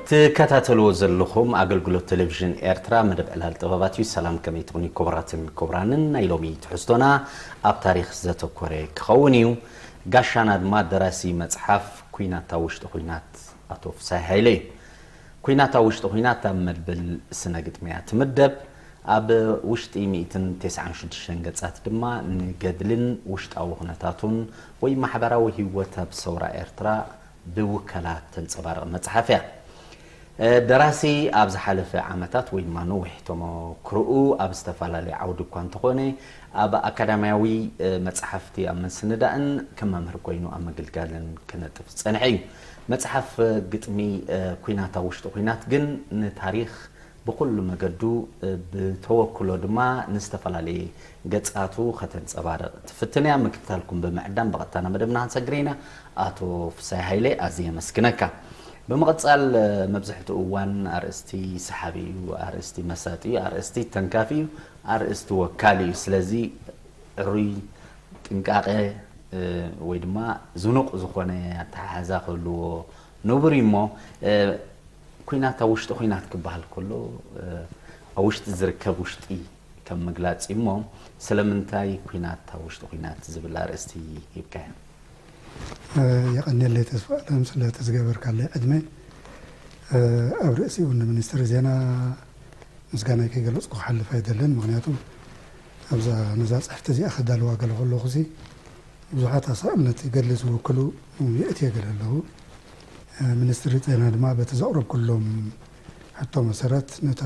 ትከታተልዎ ዘለኹም ኣገልግሎት ቴሌቪዥን ኤርትራ መደብ ዕላል ጥበባት እዩ። ሰላም፣ ከመይ ትኹኑ ክቡራትን ክቡራንን? ናይ ሎሚ ትሕዝቶና ኣብ ታሪኽ ዘተኮረ ክኸውን እዩ። ጋሻና ድማ ደራሲ መጽሓፍ ኲናት ኣብ ውሽጢ ኲናት ኣቶ ፍስሃ ሃይለ እዩ። ኲናት ኣብ ውሽጢ ኲናት ኣብ መድብል ስነ ግጥሚ እያ ትምደብ። ኣብ ውሽጢ ሚእትን ተስዓን ሽዱሽተን ገጻት ድማ ንገድልን ውሽጣዊ ኩነታቱን ወይ ማሕበራዊ ህይወት ኣብ ሰውራ ኤርትራ ብውከላ ተንጸባርቕ መጽሓፍ እያ። ደራሲ ኣብ ዝሓለፈ ዓመታት ወይ ድማ ነዊሕ ተመክሮኡ ኣብ ዝተፈላለየ ዓውዲ እኳ እንተኾነ፣ ኣብ ኣካዳሚያዊ መጽሓፍቲ ኣብ ምስንዳእን ከም መምህር ኮይኑ ኣብ ምግልጋልን ክነጥፍ ዝጸንሐ እዩ። መጽሓፍ ግጥሚ ኲናት ኣብ ውሽጢ ኲናት ግን ንታሪኽ ብኹሉ መገዱ ብተወክሎ ድማ ንዝተፈላለየ ገጻቱ ከተንጸባርቕ ትፍትን እያ። ምክትታልኩም ብምዕዳም ብቐጥታ ናብ መደብና ክንሰግር ኢና። ኣቶ ፍስሃ ሃይለ፣ ኣዝየ የመስግነካ። ብምቕጻል፣ መብዛሕትኡ እዋን ኣርእስቲ ሰሓቢ እዩ፣ ኣርእስቲ መሳጢ እዩ፣ ኣርእስቲ ተንካፊ እዩ፣ ኣርእስቲ ወካሊ እዩ። ስለዚ ዕሩይ ጥንቃቐ፣ እ፣ ወይ ድማ ዝኑቕ ዝኾነ ኣተሓሕዛ ክህልዎ ንቡር እዩ እሞ፣ እ፣ ኲናት ኣብ ውሽጢ ኲናት ክበሃል ከሎ፣ እ፣ ኣብ ውሽጢ ዝርከብ ውሽጢ ከም ምግላጽ እዩ እሞ፣ ስለምንታይ ኲናት ኣብ ውሽጢ ኲናት ዝብል ኣርእስቲ ሂብካዮ? እ፣ የቐንየለይ ተስፋ ኣለም ስለቲ ዝገበርካለይ ዕድመ። እ፣ ኣብ ርእሲኡ ንሚኒስትሪ ዜና ምስጋናይ ከይገለጽኩ ክሓልፍ ኣይደልን። ምኽንያቱ ኣብዛ፣ ነዛ ጽሕፍቲ እዚኣ ከዳልዋ ገለ ከለኹ ሲ ብዙሓት ኣሳእል ነቲ ገድሊ ዝውክሉ የእትየ ገለ ኣለዉ። እ፣ ሚኒስትሪ ዜና ድማ በቲ ዘቕረብኩሎም ሕቶ መሰረት ነታ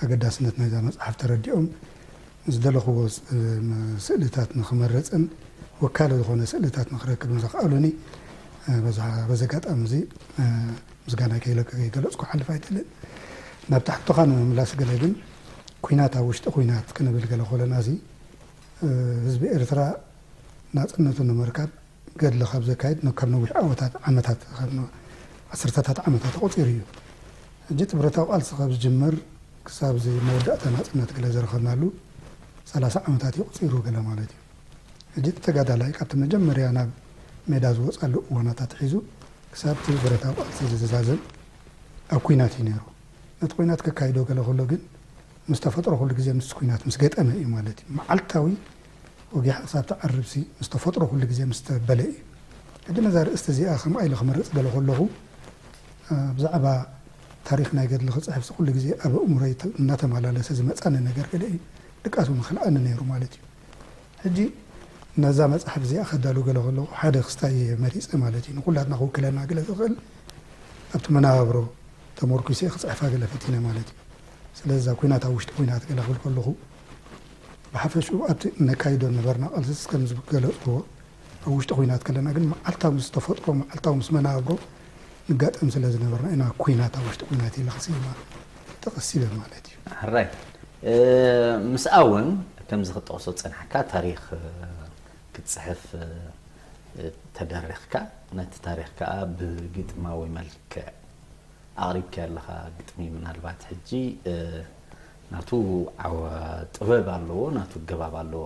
ኣገዳስነት ናይዛ መጽሓፍ ተረዲኦም ዝደለኽዎ ስ-፣ ም-፣ ስእልታት ንኽመርጽን ወካሊ ዝኾነ ስእልታት ንኽረክብን ዘኽኣሉኒ፣ እ፣ በዛ፣ በዚ ኣጋጣሚ እዚ፣ እ፣ ምስጋና ከይለ-፣ ከይገለጽኩ ክሓልፍ ኣይደልን። ናብቲ ሕቶኻ ንምምላስ ገለ ግን፣ ኲናት ኣብ ውሽጢ ኲናት ክንብል ገለ ከለና እዚ፣ እ፣ ህዝቢ ኤርትራ ናጽነቱ ንምርካብ ገድሊ ካብ ዘካይድ ን-፣ ካብ ነዊሕ ዓወታት ዓመታት፣ ካብ ነ-፣ ዓሰርተታት ዓመታት ኣቑጺሩ እዩ። ሕጂ እቲ ብረታዊ ቃልሲ ካብ ዝጅምር ክሳብ እዚ መወዳእታ ናጽነት ገለ ዝረኸብናሉ ሰላሳ ዓመታት እዩ ኣቑጺሩ ገለ ማለት እዩ። ሕጂ እቲ ተጋዳላይ ካብቲ መጀመርያ ናብ ሜዳ ዝወጻሉ እዋናት ኣትሒዙ ክሳብ እቲ ብረታዊ ቃልሲ ዝዛዘም ኣብ ኲናት እዩ ነይሩ። ነቲ ኲናት ከካይዶ ገለ ከሎ ግን ምስ ተፈጥሮ ኩሉ ግዜ ምስ ኲናት ምስ ገጠመ እዩ ማለት እዩ። መዓልታዊ ወጊሕ ክሳብ ትዓርብሲ ምስ ተፈጥሮ ኩሉ ግዜ ምስ ተበለ እዩ። ሕጂ ነዛ ርእስቲ እዚኣ ከምኣ ኢለ ክመርጽ ገለ ከለኹ፣ እ፣ ብዛዕባ ታሪኽ ናይ ገድሊ ክጽሕፍሲ ኩሉ ግዜ ኣብ ኣእምሮይ ተ-፣ እናተመላለሰ ዝመጻኒ ነገር ገለ እዩ። ድቃስ እውን ክልኣኒ ነይሩ ማለት እዩ። ሕጂ ነዛ መጽሓፍ እዚኣ ከዳሉ ገለ ከለኹ ሓደ ክስታይ እየ መሪጸ ማለት እዩ። ንኹላትና ክውክለና ገለ ዝኽእል ኣብቲ መነባብሮ ተመርኩሰ እየ ክጽሕፋ ገለ ፈቲነ ማለት እዩ። ስለዚ እዛ ኲናት ኣብ ውሽጢ ኲናት ገለ ክብል ከለኹ ብሓፈሽኡ ኣብቲ ነካይዶ ነበርና ቃልስስ ከም ዝገለጽክዎ ኣብ ውሽጢ ኲናት ከለና ግን መዓልታዊ ምስ ተፈጥሮ መዓልታዊ ምስ መነባብሮ ንጋጠም ስለ ዝነበርና ኢና ኲናት ኣብ ውሽጢ ኲናት ኢለ ክስይማ ተቐሲበ ማለት እዩ። ሕራይ፣ እ፣ ምስኣ እውን ከምዚ ክጠቕሶ ዝጸናሕካ ታሪኽ፣ እ፣ ክትጽሕፍ፣ እ፣ ተደሪኽካ፣ ነቲ ታሪኽ ከኣ ብግጥማዊ መልክዕ ኣቕሪብካዮ ኣለኻ። ግጥሚ ምናልባት ሕጂ፣ እ፣ ናቱ ዓወ-፣ ጥበብ ኣለዎ፣ ናቱ ኣገባብ ኣለዎ።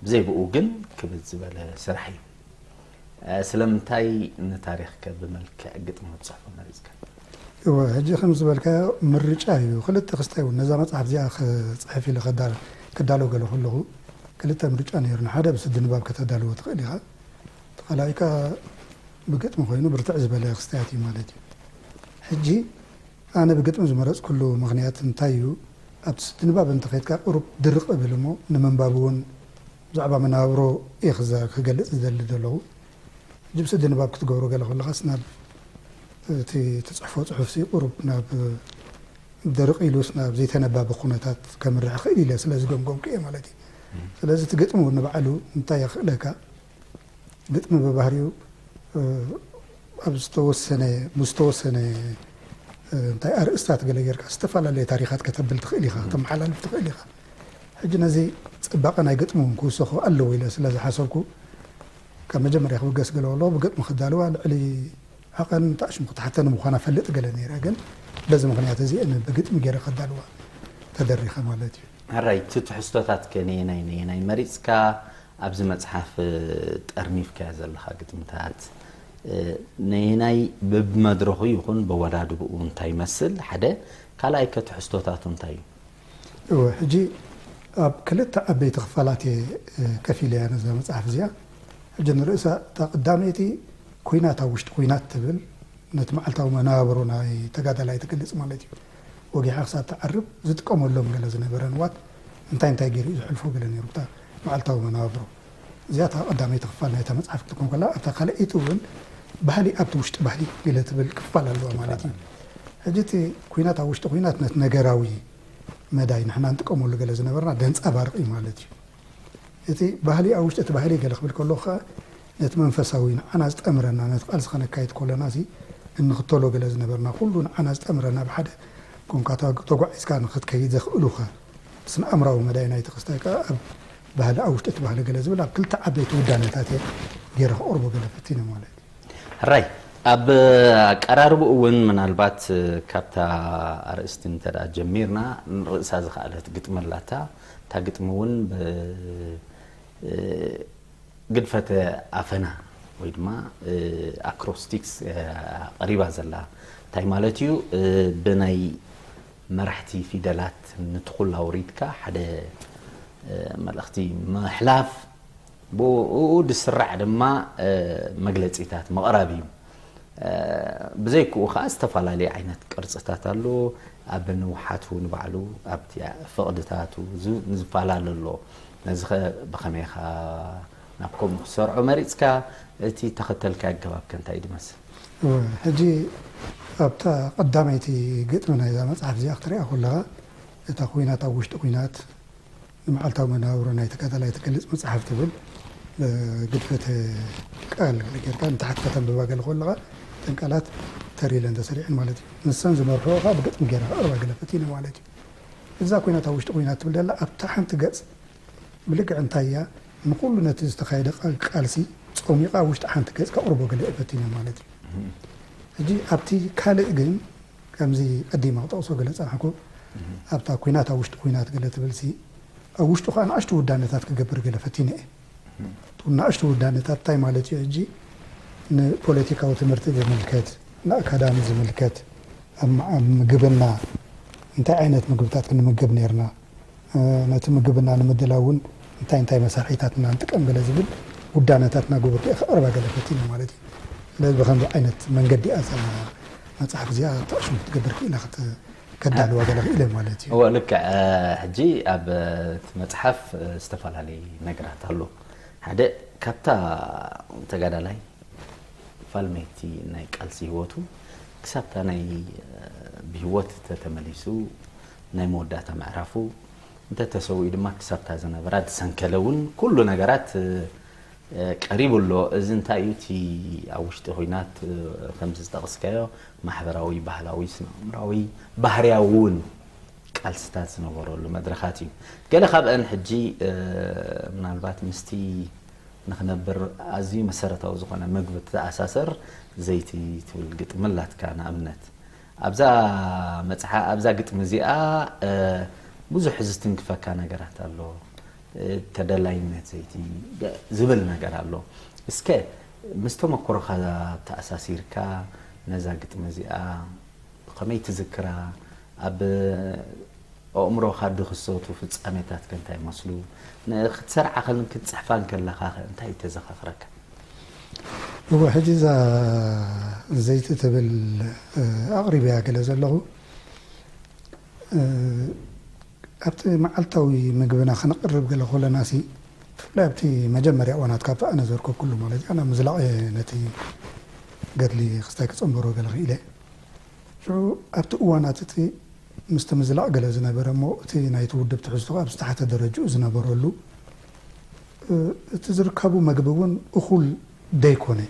ብዘይ ብኡ ግን ክብድ ዝበለ ስራሕ እዩ። እ፣ ስለምንታይ ንታሪኽከ ብመልክዕ ግጥሚ ክትጽሕፎ መሪጽካ? እወ፣ ሕጂ ከም ዝበልካዮ ምርጫ እዩ። ክልተ ክስታይ እውን ነዛ መጽሓፍ እዚኣ ክጽሕፍ ኢለ ከዳ-፣ ክዳሎ ገለ ከለኹ ክልተ ምርጫ ነይሩኒ። ሓደ ብስዲ ንባብ ከተዳልዎ ትኽእል ኢኻ። እቲ ካልኣይ ከኣ ብግጥሚ ኮይኑ ብርትዕ ዝበለ ክስታያት እዩ ማለት እዩ። ሕጂ ኣነ ብግጥሚ ዝመረጽኩሉ ምኽንያት እንታይ እዩ? ኣብቲ ስዲ ንባብ እንተኸድካ ቁሩብ ድርቕ እብል እሞ ንምንባብ እውን ብዛዕባ መነባብሮ እየ ክዘ-፣ ክገልጽ ዝደሊ ዘለኹ። ሕጂ ብስዲ ንባብ ክትገብሮ ገለ ከለኻስ ናብ እቲ ትጽሕፎ ጽሑፍሲ ቁሩብ ናብ ድርቕ ኢሉስ ናብ ዘይተነባቢ ኩነታት ከምርሕ ይኽእል ኢለ ስለ ዝገምገምኩ እየ ማለት እዩ። እም። ስለዚ እቲ ግጥሚ እውን ንባዕሉ እንታይ የኽእለካ? ግጥሚ ብባህሪኡ፣ እ፣ ኣብ ዝተወሰነ፣ ምስ ዝተወሰነ፣ እ፣ እንታይ ኣርእስታት ገለ ጌርካ ዝተፈላለየ ታሪኻት ከተብል ትኽእል ኢኻ፣ እም። ከተመሓላልፍ ትኽእል ኢኻ። ሕጂ ነዚ ጽባቐ ናይ ግጥሚ እውን ክውሰኾ ኣለዎ ኢለ ስለ ዝሓሰብኩ፣ ካብ መጀመርያ ክብገስ ገለ ከሎ ብግጥሚ ክዳልዋ ልዕሊ ዓቐን ተኣሽሙ ክትሓተኒ ምዃና ፈልጥ ገለ ነይረ፣ ግን በዚ ምኽንያት እዚ እየ ብግጥሚ ገይረ ከዳልዋ ተደሪኸ ማለት እዩ። ሕራይ፣ እቲ ትሕዝቶታት ከ ነየናይ ነየናይ መሪጽካ? ኣብዚ መጽሓፍ ጠርኒፍካዮ ዘለኻ ግጥምታት፣ ነየናይ በብመድረኹ ይኹን በወዳድብኡ እንታይ ይመስል ሓደ፣ ካልኣይ ከ ትሕዝቶታቱ እንታይ እዩ? እወ፣ ሕጂ ኣብ ክልተ ዓበይቲ ክፋላት እየ ከፊለያ ነዛ መፅሓፍ እዚኣ። ሕጂ ንርእሳ እታ ቀዳመይቲ ኩናት ኣብ ውሽጢ ኩናት ትብል፣ ነቲ መዓልታዊ መነባብሮ ናይ ተጋዳላይ ትገልጽ ማለት እዩ። ወጊሓ ክሳብ ትዓርብ ዝጥቀመሎም ገለ ዝነበረ ንዋት እንታይ እንታይ ገይሩ እዩ ዘሕልፎ ገለ ነይሩ፣ እታ መዓልታዊ መነባብሮ። እዚኣ እታ ቀዳመይቲ ክፋል ናይታ መጽሓፍ ክትኮን ከላ፣ ኣብታ ካልኣይቲ እውን ባህሊ ኣብቲ ውሽጢ ባህሊ ገለ ትብል ክፋል ኣለዋ ማለት እዩ። ሕጂ እቲ ኩናት ኣብ ውሽጢ ኩናት ነቲ ነገራዊ መዳይ ንሕና ንጥቀመሉ ገለ ዝነበርና ደንጻባርቕ እዩ ማለት እዩ። እቲ ባህሊ ኣብ ውሽጢ እቲ ባህሊ ገለ ክብል ከለኹ ከኣ ነቲ መንፈሳዊ ንዓና ዝጠምረና ነቲ ቃልሲ ከነካይድ ከለና ሲ እንኽተሎ ገለ ዝነበርና ኩሉ ንዓና ዝጠምረና ብሓደ ኮንካ ተጓዒዝካ ንክትከይድ ዘኽእሉኻ ስነ ኣእምራዊ መዳይ ናይቲ ክስታይ ከኣ ኣብ ባህሊ ኣብ ውሽጢ እቲ ባህሊ ገለ ዝብል ኣብ ክልተ ዓበይቲ ውዳነታት እየ ገይረ ክቕርቦ ገለ ፈቲነ ማለት እዩ። ሕራይ ኣብ ኣቀራርብኡ እውን ምናልባት ካብታ ኣርእስቲ እንተ ደኣ ጀሚርና ርእሳ ዝኸኣለት ግጥሚ ኣላታ። እታ ግጥሚ እውን ብ ግድፈተ ኣፈና ወይ ድማ ኣክሮስቲክስ ቀሪባ ዘላ እንታይ ማለት እዩ? ብናይ መራሕቲ ፊደላት ንትኹል ኣውሪድካ ሓደ መልእኽቲ ምሕላፍ፣ ብኡ ዝስራዕ ድማ መግለጺታት ምቕራብ እዩ። ብዘይክኡ ከዓ ዝተፈላለዩ ዓይነት ቅርፅታት ኣሎ። ኣብ ንውሓቱ ንባዕሉ ኣብቲ ፍቕድታቱ ዝፈላለ ኣሎ። ነዚ ኸ ብኸመይ ኢኻ ናብ ከምኡ ክትሰርዖ መሪፅካ? እቲ ተኸተልካ ኣገባብ ከ እንታይ ድመስል? ሕጂ ኣብታ ቀዳመይቲ ግጥሚ ናይዛ መፅሓፍ እዚኣ ክትሪኣ ከለኻ እታ ኩናት ኣብ ውሽጢ ኩናት ንመዓልታዊ መነባብሮ ናይ ተጋዳላይ ትገልጽ መጽሓፍ ትብል ግድፈተ ቃል ጌርካ ንታሕቲ ከተንብባ ገለ ከለኻ እተን ቃላት ተር ኢለን ተሰሪዐን ማለት እዩ። ንሰን ዝመርሕኦ ከዓ ብግጥሚ ጌራ ክቕርባ ገለ ፈቲነ ማለት እዩ። እዛ ኮይናት ኣብ ውሽጢ ኮይናት ትብል ዘላ ኣብታ ሓንቲ ገጽ ብልክዕ እንታይ እያ ንኩሉ ነቲ ዝተኻየደ ቃልሲ ጾሚቓ ኣብ ውሽጢ ሓንቲ ገጽ ከቕርቦ ገለ እየ ፈቲነ ማለት እዩ። ሕጂ ኣብቲ ካልእ ግን ከምዚ ቀዲመ ክጠቕሶ ገለ ጸናሕኩ ኣብታ ኲናት ኣብ ውሽጢ ኲናት ገለ ትብል ሲ ኣብ ውሽጡ ከኣ ንኣሽቱ ውዳነታት ክገብር ገለ ፈቲነ እየ። እቶም ንኣሽቱ ውዳነታት እንታይ ማለት እዩ ሕጂ ንፖለቲካዊ ትምህርቲ ዝምልከት ንኣካዳሚ ዝምልከት ኣብ ምግብና እንታይ ዓይነት ምግብታት ክንምገብ ነርና ነቲ ምግብና ንምድላው እውን እንታይ እንታይ መሳርሒታት ኢና ንጥቀም ገለ ዝብል ውዳነታት እናገበርኩ እየ ከቕርባ ገለ ፈቲነ ማለት እዩ። ስለዚ ብኸምዚ ዓይነት መንገዲ እያ እዛ መፅሓፍ እዚኣ ተዕሽሙ ክትገብር ክኢላ ከዳልዋ ገለ ክኢለ ማለት እዩ። እወ ልክዕ። ሕጂ ኣብ እቲ መፅሓፍ ዝተፈላለዩ ነገራት ኣሎ። ሓደ ካብታ ተጋዳላይ ፋልመይቲ ናይ ቃልሲ ህይወቱ ክሳብታ ናይ ብህይወት ተተመሊሱ ናይ መወዳእታ ምዕራፉ እንተተሰዊኡ ድማ ክሳብታ ዝነበራ ዝሰንከለ እውን ኩሉ ነገራት ቀሪቡ ኣሎ። እዚ እንታይ እዩ? እቲ ኣብ ውሽጢ ኩናት ከምዚ ዝጠቕስካዮ ማሕበራዊ፣ ባህላዊ፣ ስነ-ኣእምራዊ፣ ባህርያዊ እውን ቃልስታት ዝነበረሉ መድረኻት እዩ። ገለ ካብአን ሕጂ ምናልባት ምስቲ ንኽነብር ኣዝዩ መሰረታዊ ዝኾነ ምግቢ ትተኣሳሰር ዘይቲ ትብል ግጥሚ ኣላትካ ንኣብነት። ኣብዛ መጽሓ ኣብዛ ግጥሚ እዚኣ ብዙሕ ዝትንክፈካ ነገራት ኣሎ። ተደላይነት ዘይቲ ዝብል ነገር ኣሎ። እስከ ምስ ተመክሮኻ ተኣሳሲርካ ነዛ ግጥሚ እዚኣ ብኸመይ ትዝክራ? ኣብ ኣእምሮኻ ድኽሰቱ ፍጻሜታትከ እንታይ ይመስሉ? ክትሰርዓ ከልን ክትጽሕፋን ከለኻኸ እንታይ እዩ ተዘኻኽረካ? እወ፣ ሕጂ እዛ ዘይቲ ትብል ኣቕሪበያ ገለ ዘለኹ ኣብቲ መዓልታዊ ምግብና ከነቕርብ ገለ ከለና ሲ ብፍላይ ኣብቲ መጀመርያ እዋናት ካብቲ ኣነ ዘርከብኩሉ ማለት እዩ ኣነ ምዝላቕ እየ ነቲ ገድሊ ክስታይ ክፀንበሮ ገለ ክኢለ ሽዑ ኣብቲ እዋናት እቲ ምስቲ ምዝላቕ ገለ ዝነበረ እሞ እቲ ናይቲ ውድብ ትሕዝቶ ኣብ ዝተሓተ ደረጅኡ ዝነበረሉ እቲ ዝርከቡ መግቢ እውን እኹል ደይኮነ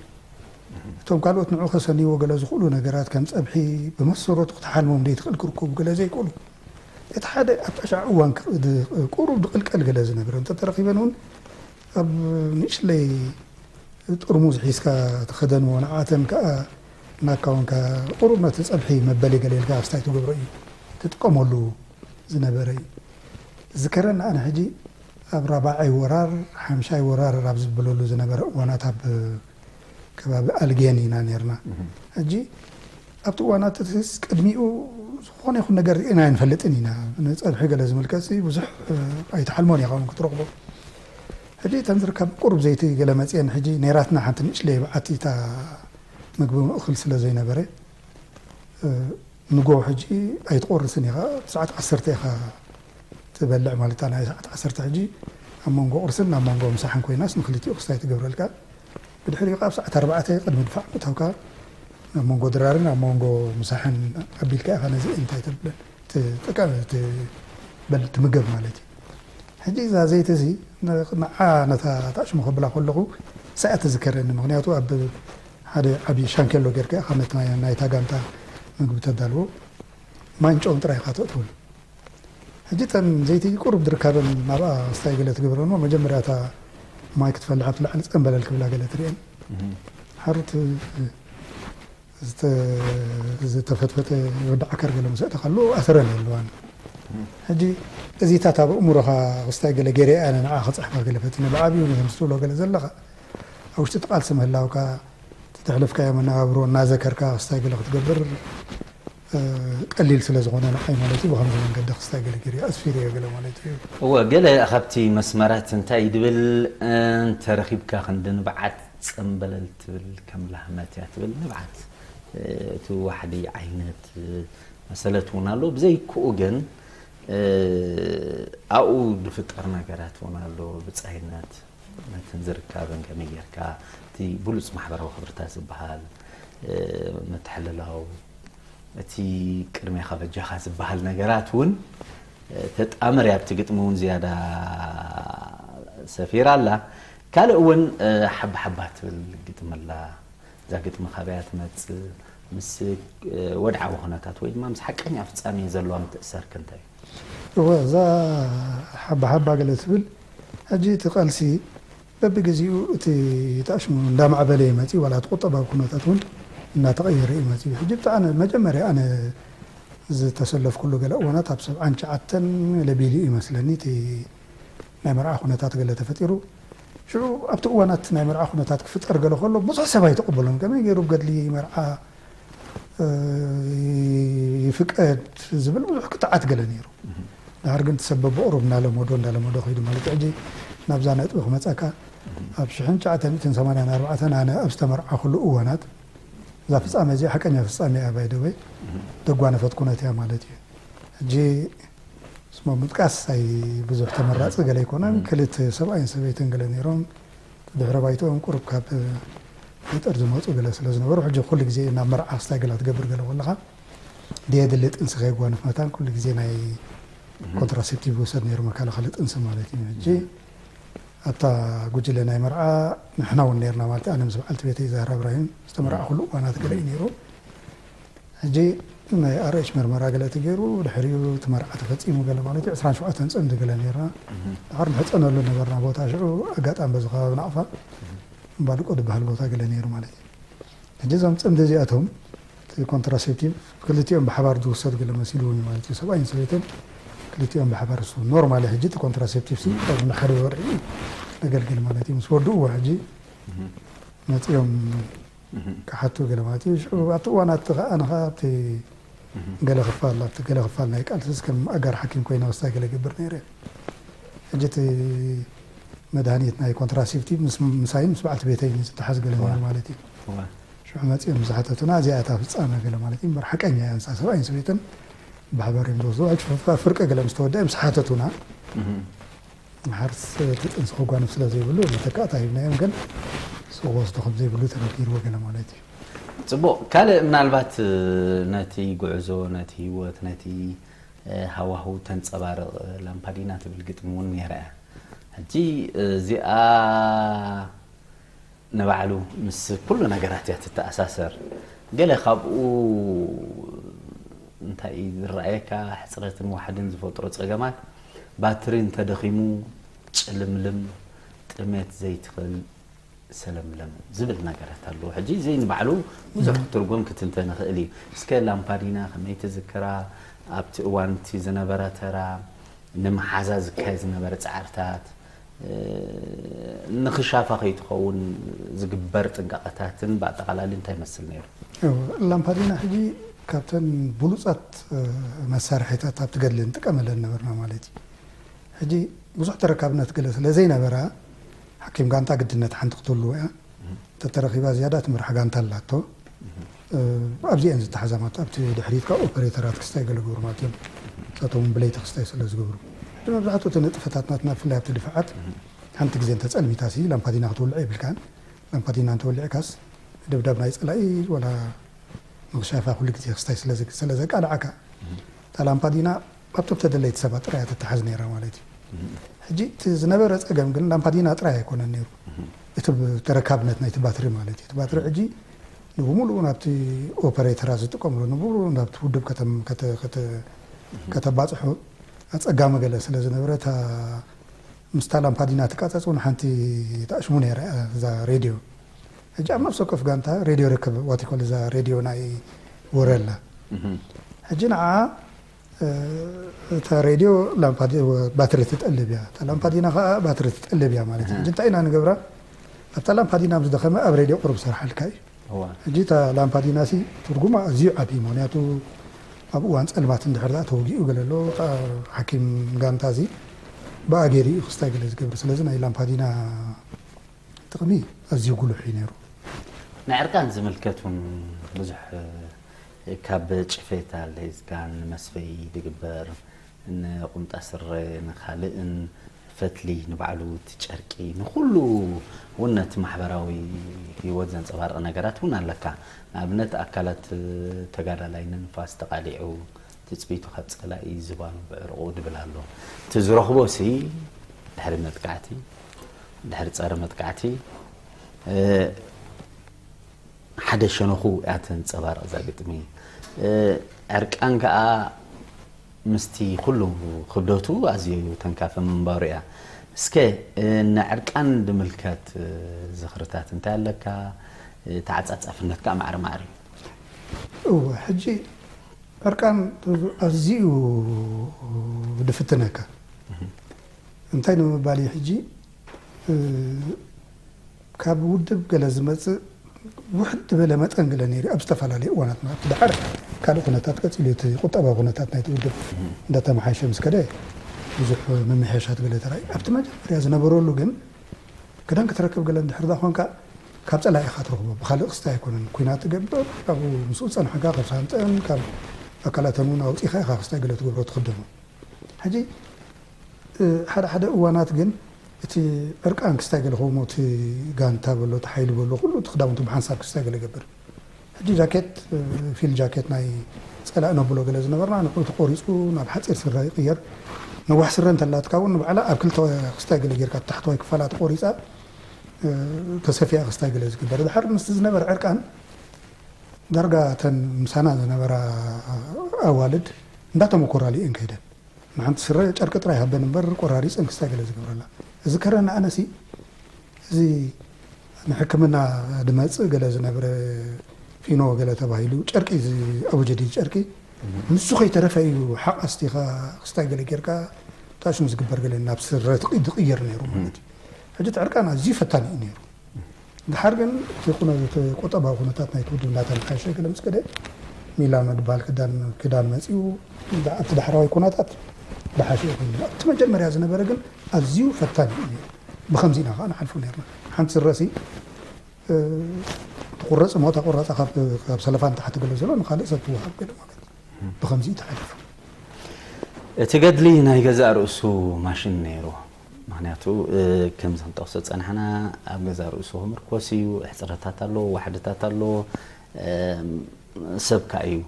እቶም ካልኦት ንዑ ከሰንይዎ ገለ ዝኽእሉ ነገራት ከም ፀብሒ ብመሰረቱ ክትሓልሞም ደይትኽእል ክርከቡ ገለ ዘይክእሉ እቲ ሓደ ኣብ ጣሻዕ እዋን ቁሩብ ድቕልቀል ገለ ዝነብረ እንተተረኺበን እውን ኣብ ንእሽለይ ጥርሙዝ ሒዝካ ትኸደንዎ ንዓተን ከዓ ናካ እውን ከዓ ቁሩብ ነቲ ፀብሒ መበሊ ገለ ኢልካ ክስታይ ትገብሮ እዩ ትጥቀመሉ ዝነበረ እዩ ዝከረኒ ኣነ ሕጂ ኣብ ራባዓይ ወራር ሓምሻይ ወራር ኣብ ዝበለሉ ዝነበረ እዋናት ኣብ ከባቢ ኣልጌን ኢና ነርና። ሕጂ ኣብቲ እዋናት እቲስ ቅድሚኡ ዝኾነ ይኹን ነገር ርኢና ኣይንፈልጥን ኢና። ንጸብሒ ገለ ዝምልከት ብዙሕ ኣይተሓልሞን ኢኻ ክትረኽቦ። ሕጂ እተን ዝርከብ ቁሩብ ዘይቲ ገለ መጽየን። ሕጂ ነይራትና ሓንቲ ንእሽለይ በዓቲ እታ ምግቢ ምእኽል ስለ ዘይነበረ ንጎ ሕጂ ኣይትቆርስን ኢኻ። ሰዓት ዓሰርተ ኢኻ ትበልዕ ማለት ናይ ሰዓት ዓሰርተ ሕጂ ኣብ መንጎ ቁርስን ኣብ መንጎ ምሳሕን ኮይናስ ንክልቲኡ ክስታይ ትገብረልካ። ብድሕሪኡ ኣብ ሰዓት ኣርባዕተ ቅድሚ ድፋዕ ምእታውካ ኣብ መንጎ ድራርን ኣብ መንጎ ምሳሕን ኣቢልካ ኢኻ ነዚ እንታይ ተብለን ትጥቀም ትበል ትምገብ ማለት እዩ። ሕጂ እዛ ዘይቲ እዚ ንዓ ነታ ታሽሙ ከብላ ከለኹ ሳያ ትዝከረኒ። ምክንያቱ ኣብ ሓደ ዓብዪ ሻንኬሎ ጌርካ ኢኻ ነቲ ናይታ ጋንታ ምግቢ ተዳልዎ። ማይን ጨውን ጥራይ ኢኻ ተእትወሉ። ሕጂ እተን ዘይቲ ቁሩብ ድርካበን ናብኣ ስታይ ገለ ትገብረን እሞ መጀመርያ እታ ማይ ክትፈልሕ ኣብቲ ላዕሊ ጸንበለል ክብላ ገለ ትርእየን። ሓሩት ዝተፈትፈተ ወዲ ዓከር ገለ ምስ ኣእተኻሉ ኣሰረን የለዋን። ሕጂ እዚታት ኣብ ኣእምሮኻ ክስታይ ገለ ገይረ ኣነ ንዓ ክፅሕፋ ገለ ፈቲነ ብዓብዩ ነዚ ምስ ትብሎ ገለ ዘለኻ ኣብ ውሽጢ እቲ ቃልሲ ምህላውካ እቲ ተሕለፍካዮ መነባብሮ እናዘከርካ ክስታይ ገለ ክትገብር ቀሊል ስለ ዝኾነ ንዓይ ማለት እዩ ብኸምዚ መንገዲ ክስታይ ገለ ገይረ ኣስፊረዮ ገለ ማለት እዩ። እወ ገለ ካብቲ መስመራት እንታይ ድብል እንተረኺብካ ክንዲ ንብዓት ጸምበለል ትብል ከም ላህመት እያ ትብል ንብዓት እቲ ዋሕዲ ዓይነት መሰለት እውን ኣሎ ብዘይክኡ ግን ኣብኡ ዝፍጠር ነገራት እውን ኣሎ ብፃይነት ነትን ዝርካብን ከመይ ጌርካ እቲ ብሉፅ ማሕበራዊ ክብርታት ዝበሃል ምትሕልላው እቲ ቅድሜኻ በጃኻ ዝበሃል ነገራት እውን ተጣምር ኣብቲ ግጥሚ እውን ዝያዳ ሰፊራ ኣላ ካልእ እውን ሓባ ሓባ ትብል ግጥሚ ኣላ እዛ ግጥሚ ካበያ ትመፅእ ምስ ወድዓዊ ኩነታት ወይ ድማ ምስ ሓቀኛ ፍፃሜ ዘለዋ ምትእሳር ክንታይ እወ እዛ ሓባ ሓባ ገለ ትብል ሕጂ እቲ ቃልሲ በብግዜኡ እቲ ተኣሽሙ እንዳማዕበለ እዩ መፂኡ ዋላ እቲ ቁጠባዊ ኩነታት እውን እናተቐየረ እዩ መፂኡ ሕጂ ብጣዕሚ መጀመርያ ኣነ ዝተሰለፍኩሉ ገለ እዋናት ኣብ ሰብዓን ትሽዓተን ለቢሉ እዩ መስለኒ እቲ ናይ መርዓ ኩነታት ገለ ተፈጢሩ ሽዑ ኣብቲ እዋናት ናይ መርዓ ኩነታት ክፍጠር ገለ ከሎ ብዙሕ ሰብ ኣይተቐበሎን ከመይ ገይሩ ገድሊ መርዓ ይፍቀድ ዝብል ብዙሕ ክትዓት ገለ ነይሩ ድሓር ግን ትሰበብ ብቕሩብ እንዳለመዶ እንዳለመዶ ከይዱ ማለት ሕጂ ናብዛ ነጥቢ ክመፀካ ኣብ ሽሕን ትሽዓተ ሚእትን ሰማንያን ኣርባዕተን ኣነ ኣብ ዝተመርዓኹሉ እዋናት እዛ ፍፃመ እዚኣ ሓቀኛ ፍፃመ እያ ባይደወይ ደጓነፈት ኩነት እያ ማለት እዩ ሕጂ ስሞም ምጥቃስ ኣይ ብዙሕ ተመራፂ ገለ ኣይኮነን ክልተ ሰብኣይን ሰበይትን ገለ ነይሮም ድሕረ ባይትኦም ቁሩብ ካብ ገጠር ዝመፁ ገለ ስለ ዝነበሩ ሕጂ ኩሉ ግዜ ናብ መርዓ ክስታይ ገላ ትገብር ገለ ከለካ ደየድሊ ጥንሲ ከየጓንፍ መታን ኩሉ ግዜ ናይ ኮንትራሴፕቲቭ ይወሰድ ነይሩ መከላኸሊ ጥንሲ ማለት እዩ ሕጂ ኣብታ ጉጅለ ናይ መርዓ ንሕና እውን ነርና ማለት ኣነ ምስ በዓልቲ ቤተይ ዛህራ እብራሂም ዝተመርዓኹሉ እዋናት ገለ እዩ ነይሩ ሕጂ ናይ ኣርኤች መርመራ ገለ ተገይሩ ድሕሪኡ እቲ መርዓ ተፈፂሙ ገለ ማለት እዩ ዕስራን ሸውዓተን ፅምዲ ገለ ነይርና ድሓር ንሕፀነሉ ነበርና ቦታ ሽዑ ኣጋጣሚ በዚ ከባቢ ናቕፋ እምባልቆ ዝበሃል ቦታ ገለ ነይሩ ማለት እዩ ሕጂ እዞም ፅምዲ እዚኣቶም እቲ ኮንትራሴፕቲቭ ክልቲኦም ብሓባር ዝውሰድ ገለ መሲሉ እውን ማለት እዩ ሰብኣይን ሰበይትን ክልቲኦም ብሓባር ዝውሰዱ ኖርማሊ ሕጂ እቲ ኮንትራሴፕቲቭ ሲ ንሓደ ወርሒ ነገልግል ማለት እዩ ምስ ወድእዎ ሕጂ መፂኦም ክሓቱ ገለ ማለት እዩ ሽዑ ኣብቲ እዋናት እቲ ከዓ ንኻ ኣብቲ ገለ ክፋል ኣብቲ ገለ ክፋል ናይ ቃልስስ ከም ኣጋር ሓኪም ኮይነ ክስታይ ገለ ገብር ነይረ ሕጂ እቲ መድሃኒት ናይ ኮንትራሴፕቲቭ ምሳይን ምስ በዓልቲ ቤተይን ዝተሓዝ ገለ ነይሩ ማለት እዩ ሽዑ መፂኦም ዝሓተቱና እዚኣ እታ ፍፃመ ገለ ማለት እዩ እምበር ሓቀኛ እያ ንሳ ሰብኣይን ሰበይትን ብሓባር እዮም ዝወስዱ ፍርቂ ገለ ምስ ተወደአ ምስ ሓተቱና ሓርስ እቲ ጥንሲ ክጓነፍ ስለ ዘይብሉ መተካእታ ሂብናዮም ግን ስቕ ወስዶ ከም ዘይብሉ ተነጊርዎ ገለ ማለት እዩ። ፅቡቕ። ካልእ ምናልባት ነቲ ጉዕዞ፣ ነቲ ህይወት፣ ነቲ ሃዋህው ተንፀባርቕ ላምፓዲና ትብል ግጥሚ እውን ነይራ እያ። ሕጂ እዚኣ ንባዕሉ ምስ ኩሉ ነገራት እያ ትተኣሳሰር። ገለ ካብኡ እንታይ እዩ ዝረኣየካ? ሕፅረትን ዋሕድን ዝፈጥሮ ፀገማት፣ ባትሪ እንተደኺሙ ጭልምልም፣ ጥሜት ዘይትኽእል ሰለምለም ዝብል ነገራት ኣለዎ። ሕጂ እዚ ንባዕሉ ብዙሕ ክትርጎም ክትንተን ይኽእል እዩ። እስከ ላምፓዲና ከመይ ትዝክራ? ኣብቲ እዋን እቲ ዝነበራ ተራ፣ ንመሓዛ ዝካየድ ዝነበረ ፃዕርታት፣ ንኽሻፋ ከይትኸውን ዝግበር ጥንቃቐታትን ብኣጠቓላሊ እንታይ ይመስል ነይሩ? ላምፓዲና ሕጂ ካብተን ብሉፃት መሳርሒታት ኣብቲ ገድሊ ንጥቀመለን ነበርና ማለት እዩ። ሕጂ ብዙሕ ተረካብነት ገለ ስለ ዘይነበራ ሓኪም ጋንታ ግድነት ሓንቲ ክትህልዎ እያ። ተተረኺባ ዝያዳ ትምራሕ ጋንታ ኣላቶ። ኣብዚአን ዝተሓዛማት ኣብቲ ድሕሪት ካብ ኦፐሬተራት ክስታይ ገለ ገብሩ ማለት እዮም። እሳቶም ብለይቲ ክስታይ ስለ ዝገብሩ፣ ሕጂ መብዛሕትኡ እቲ ንጥፈታት ናትና ብፍላይ ኣብቲ ድፋዓት ሓንቲ ግዜ እንተፀልሚታ ሲ ላምፓዲና ክትውልዕ የብልካን። ላምፓዲና እንተወሊዕካስ ደብዳብ ናይ ፀላኢ ወላ ምኽሻፋ ኩሉ ግዜ ክስታይ ስለ ዘቃልዓካ እታ ላምፓዲና ኣብቶም ተደለይቲ ሰባት ጥራይ እያ ትተሓዝ ነይራ ማለት እዩ። ሕጂ እቲ ዝነበረ ፀገም ግን ላምፓዲና ጥራይ ኣይኮነን ነይሩ፣ እቲ ተረካብነት ናይቲ ባትሪ ማለት እዩ። እቲ ባትሪ ሕጂ ንብሙሉኡ ናብቲ ኦፐሬተራት ዝጥቀምሉ ንብሙሉኡ ናብቲ ውድብ ከተባፅሑ ኣፀጋሚ ገለ ስለ ዝነበረ እታ ምስታ ላምፓዲና ትቃፀፅ እውን ሓንቲ ተኣሽሙ ነይራ እያ እዛ ሬድዮ። ሕጂ ኣብ ነፍሲ ወከፍ ጋንታ ሬድዮ ርክብ ዋቲኮል እዛ ሬድዮ ናይ ወረ ኣላ። ሕጂ ንዓ እታ ሬድዮ ባትሪ ትጠልብ እያ፣ እታ ላምፓዲና ከዓ ባትሪ ትጠልብ እያ ማለት እዩ። ሕጂ እንታይ ኢና ንገብራ? ኣብታ ላምፓዲና ምስ ደኸመ ኣብ ሬድዮ ቁሩብ ሰርሓልካ እዩ። ሕጂ እታ ላምፓዲና ሲ ትርጉማ ኣዝዩ ዓብዪ፣ ምክንያቱ ኣብ እዋን ፀልማት እንድሕር ደኣ ተወጊኡ ገለ ኣሎ፣ ሓኪም ጋንታ እዚ ብኣ ገይሩ እዩ ክስታይ ገለ ዝገብር። ስለዚ ናይ ላምፓዲና ጥቕሚ ኣዝዩ ጉሉሕ እዩ ነይሩ። ንዕርቃን ዝምልከት እውን ብዙሕ ካብ ጭፌታ ሒዝካ ንመስፈይ ዝግበር ንቁምጣ ስረ ንካልእን ፈትሊ ንባዕሉ እቲ ጨርቂ ንኩሉ እውን ነቲ ማሕበራዊ ህይወት ዘንፀባርቕ ነገራት እውን ኣለካ። ንኣብነት ኣካላት ተጋዳላይ ንንፋስ ተቓሊዑ ትፅቢቱ ካብ ፀላኢ ዝባኑ ብዕርቑ ድብል ኣሎ። እቲ ዝረኽቦ ሲ ድሕሪ መጥቃዕቲ ድሕሪ ፀረ መጥቃዕቲ ሓደ ሸነኹ እያ ተንፀባርቕ እዛ ግጥሚ። ዕርቃን ከዓ ምስቲ ኩሉ ክብደቱ ኣዝዩ ተንካፈ ምንባሩ እያ። እስከ ንዕርቃን ድምልከት ዝኽርታት እንታይ ኣለካ? ተዓፃፃፍነት ከዓ ማዕረ ማዕረ እዩ። እወ ሕጂ ዕርቃን ኣዝዩ ድፍትነካ። እንታይ ንምባል እዩ ሕጂ ካብ ውድብ ገለ ዝመፅእ ውሕድ ዝበለ መጠን ገለ ነይሩ ኣብ ዝተፈላለዩ እዋናት ማለት ደሓር ካልእ ኩነታት ቀፂሉ እቲ ቁጠባዊ ኩነታት ናይቲ ውድብ እንዳተመሓየሸ ምስ ከደ ብዙሕ ምምሕያሻት ገለ ተራእዩ ኣብቲ መጀመርያ ዝነበረሉ ግን ክዳን ክትረክብ ገለ እንድሕር ዳ ኮንካ ካብ ፀላኢ ኢኻ ትረኽቦ ብካልእ ክስታይ ኣይኮነን ኩናት ትገብር ካብኡ ምስኡ ዝፀንሓካ ካብ ሳንጠን ካብ ኣካላተን እውን ኣውፂኻ ኢኻ ክስታይ ገለ ትገብሮ ትኽደኖ ሕጂ ሓደ ሓደ እዋናት ግን እቲ ዕርቃን ክስታይ ገለ ከውሞ እቲ ጋንታ በሎ እቲ ሓይሊ በሎ ኩሉ እቲ ክዳውንቱ ብሓንሳብ ክስታይ ገለ ይገብር ሕጂ ጃኬት ፊል ጃኬት ናይ ፀላእ ነብሎ ገለ ዝነበርና ንዑ ተቆሪፁ ናብ ሓፂር ስረ ይቅየር ነዋሕ ስረ እንተላትካ እውን ንባዕላ ኣብ ክልተ ክስታይ ገለ ጌርካ ታሕተዋይ ክፋላ ተቆሪፃ ተሰፊያ ክስታይ ገለ ዝግበር ድሓር ምስቲ ዝነበረ ዕርቃን ዳርጋ እተን ምሳና ዝነበራ ኣዋልድ እንዳተመኮራሉ እየን ከይደን ንሓንቲ ስረ ጨርቂ ጥራይ ሃበን እምበር ቆራሪፀን ክስታይ ገለ ዝገብረላ እዚ ከረና ኣነሲ እዚ ንሕክምና ድመፅእ ገለ ዝነብረ ፊኖ ገለ ተባሂሉ ጨርቂ ኣቡጀዲድ ጨርቂ ንሱ ከይተረፈ እዩ ሓቕ ኣስቲኻ ክስታይ ገለ ጌርካ ታሽሙ ዝግበር ገለ ናብ ስረ ዝቕየር ነይሩ ማለት እዩ ሕጂ እቲ ዕርቃን ኣዝዩ ፈታኒ እዩ ነይሩ ድሓር ግን እቲ ቁጠባዊ ኩነታት ናይቲ ውድብ እንዳተመሓየሸ ገለ ምስ ከደ ሚላኖ ዝበሃል ክዳን ክዳን መፂኡ ኣብቲ ዳሕራዋይ ኩነታት ዝሓሸ ኮይኑ ኣብቲ መጀመርያ ዝነበረ ግን ኣዝዩ ፈታኒ እዩ ነይሩ ብከምዚ ኢና ከዓ ንሓልፎ ነርና ሓንቲ ስረሲ ትቁረፅ እሞ እታ ቁራፃ ካብ ሰለፋን ተሓቲ ገለ ዘሎ ንካልእ ሰብ ትወሃብ ገለ ማለት ብከምዚ እዩ ተሓሊፉ እቲ ገድሊ ናይ ገዛእ ርእሱ ማሽን ነይሩ ምክንያቱ ከምዚ ክንጠቕሶ ዝፀናሕና ኣብ ገዛእ ርእሱ ክምርኮስ እዩ ሕፅረታት ኣለዎ ዋሕድታት ኣለዎ ሰብ ከዓ እዩ